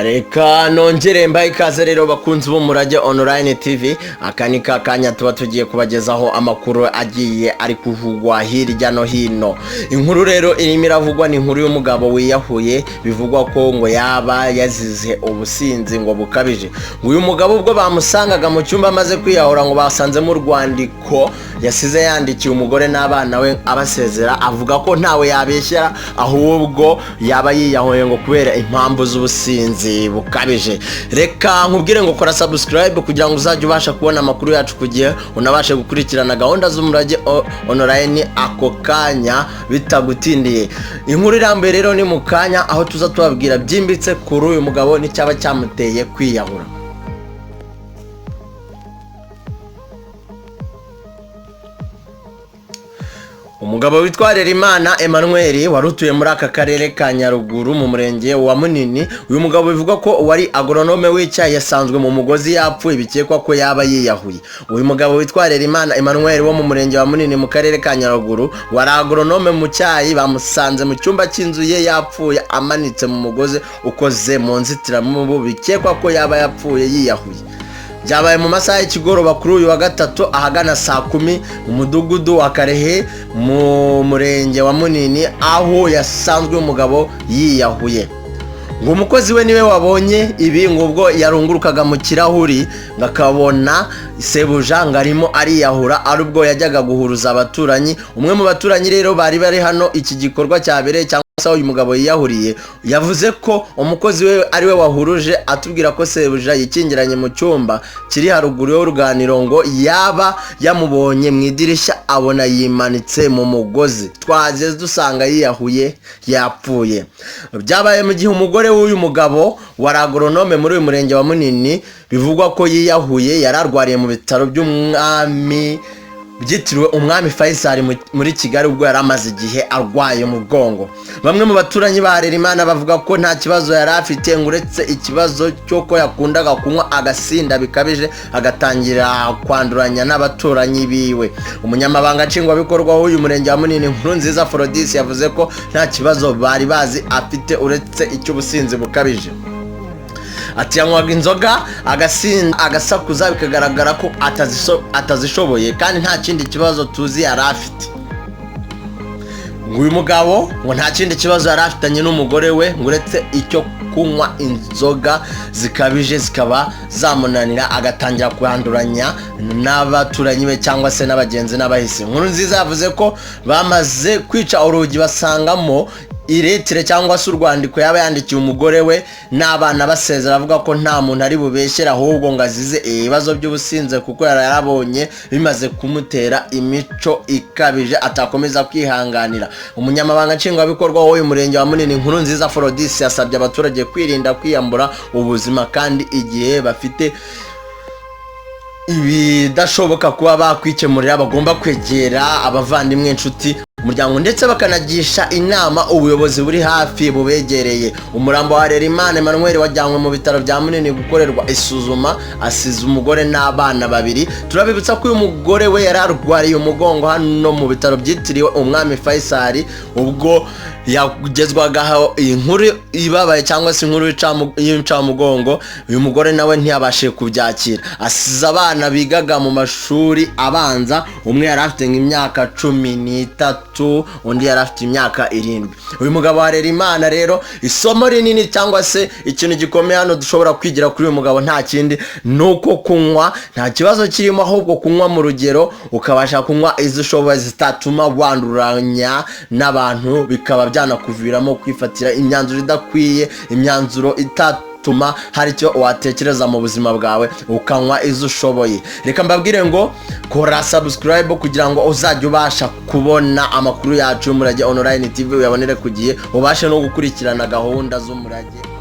Reka nongere mbahe ikaze rero bakunzi b'Umurage Online TV. Aka ni ka kanya tuba tugiye kubagezaho amakuru agiye ari kuvugwa hirya no hino. Inkuru rero irimo iravugwa ni inkuru y'umugabo wiyahuye, bivugwa ko ngo yaba yazize ubusinzi ngo bukabije. Ngo uyu mugabo ubwo bamusangaga mu cyumba amaze kwiyahura, ngo basanzemo urwandiko yasize yandikiye umugore n'abana we abasezera, avuga ko ntawe yabeshyera ahubwo yaba yiyahuye ngo kubera impamvu z'ubusinzi bukabije. Reka nkubwire ngo kora subscribe kugira ngo uzajye ubasha kubona amakuru yacu ku gihe, unabashe gukurikirana gahunda z'Umurage Online ako kanya bitagutindiye. Inkuru irambuye rero ni mu kanya, aho tuza tubabwira byimbitse kuri uyu mugabo n'icyaba cyamuteye kwiyahura. Umugabo witwa Harerimana Emmanuel wari utuye muri aka karere ka Nyaruguru mu murenge wa Munini. Uyu mugabo bivugwa ko wari agoronome w'icyayi yasanzwe mu mugozi yapfuye, bikekwa ko yaba yiyahuye. Uyu mugabo witwa Harerimana Emmanuel wo mu murenge wa Munini mu karere ka Nyaruguru wari agoronome mu cyayi, bamusanze mu cyumba cy'inzu ye yapfuye amanitse mu mugozi ukoze mu nzitiramubu, bikekwa ko yaba yapfuye yiyahuye. Byabaye mu masaha y'ikigoroba kuri uyu wa gatatu ahagana saa 10 mu mudugudu wa Karehe mu murenge wa Munini, aho yasanzwe umugabo yiyahuye. Ngo umukozi we niwe wabonye ibi, ngo ubwo yarungurukaga mu kirahuri ngo akabona sebuja ngo arimo ariyahura, ari ubwo yajyaga guhuruza abaturanyi. Umwe mu baturanyi rero bari bari hano iki gikorwa cyabereye cyangwa se aho uyu mugabo yiyahuriye, yavuze ko umukozi we ari we wahuruje atubwira ko sebuja yikingiranye mu cyumba kiri haruguru y'uruganiriro, ngo yaba yamubonye mu idirishya abona yimanitse mu mugozi, twahageze dusanga yiyahuye yapfuye. Byabaye mu gihe umugore w'uyu mugabo wari agoronome muri uyu murenge wa Munini bivugwa ko yiyahuye yari arwariye mu bitaro by'umwami byitiriwe umwami Faisal muri Kigali, ubwo yari amaze igihe arwaye umugongo. Bamwe mu baturanyi ba Harerimana bavuga ko nta kibazo yari afite, ngo uretse ikibazo cy'uko yakundaga kunywa agasinda bikabije agatangira kwanduranya n'abaturanyi biwe. Umunyamabanga nshingwabikorwa w'uyu murenge wa Munini, Nkurunziza Forodisi, yavuze ko nta kibazo bari bazi afite uretse icy'ubusinzi bukabije. Ati yanywaga inzoga agasinda agasakuza bikagaragara ko atazishoboye, kandi nta kindi kibazo tuzi yari afite. Ngo uyu mugabo ngo nta kindi kibazo yari afitanye n'umugore we, ngo uretse icyo kunywa inzoga zikabije zikaba zamunanira agatangira kwanduranya n'abaturanyi be cyangwa se n'abagenzi n'abahisi. Nkurunziza yavuze ko bamaze kwica urugi basangamo iretire cyangwa se urwandiko yaba yandikiye umugore we n'abana basezera, avuga ko nta muntu ari bubeshyere ahubwo ngo azize ibibazo by'ubusinzi, kuko yari yarabonye bimaze kumutera imico ikabije atakomeza kwihanganira. Umunyamabanga nshingwabikorwa w'uyu murenge wa Munini, Nkurunziza Forodisi, yasabye abaturage kwirinda kwiyambura ubuzima, kandi igihe bafite ibidashoboka kuba bakwikemurira bagomba kwegera abavandimwe, inshuti, umuryango, ndetse bakanagisha inama ubuyobozi buri hafi bubegereye. Umurambo wa Harerimana Emmanuel wajyanywe mu bitaro bya Munini gukorerwa isuzuma, asize umugore n'abana babiri. Turabibutsa ko uyu mugore we yari arwariye umugongo hano mu bitaro byitiriwe umwami Faisal, ubwo yagezwagaho iyi nkuru ibabaye cyangwa se inkuru y'incamugongo, uyu mugore nawe ntiyabashije kubyakira. Asize abana bigaga mu mashuri abanza, umwe yari afite nk'imyaka 13, undi yari afite imyaka 7. Uyu mugabo Harerimana rero, isomo rinini cyangwa se ikintu gikomeye hano dushobora kwigira kuri uyu mugabo nta kindi, ni uko kunywa nta kibazo kirimo, ahubwo kunywa mu rugero, ukabasha kunywa izo ushoboye zitatuma wanduranya n'abantu, bikaba byanakuviramo kwifatira imyanzuro idakwiye, imyanzuro itatuma hari icyo watekereza mu buzima bwawe, ukanywa izo ushoboye. Reka mbabwire ngo kora subscribe kugira ngo uzajye ubasha kubona amakuru yacu y'Umurage Online TV, uyabonere ku gihe, ubashe no gukurikirana gahunda z'Umurage.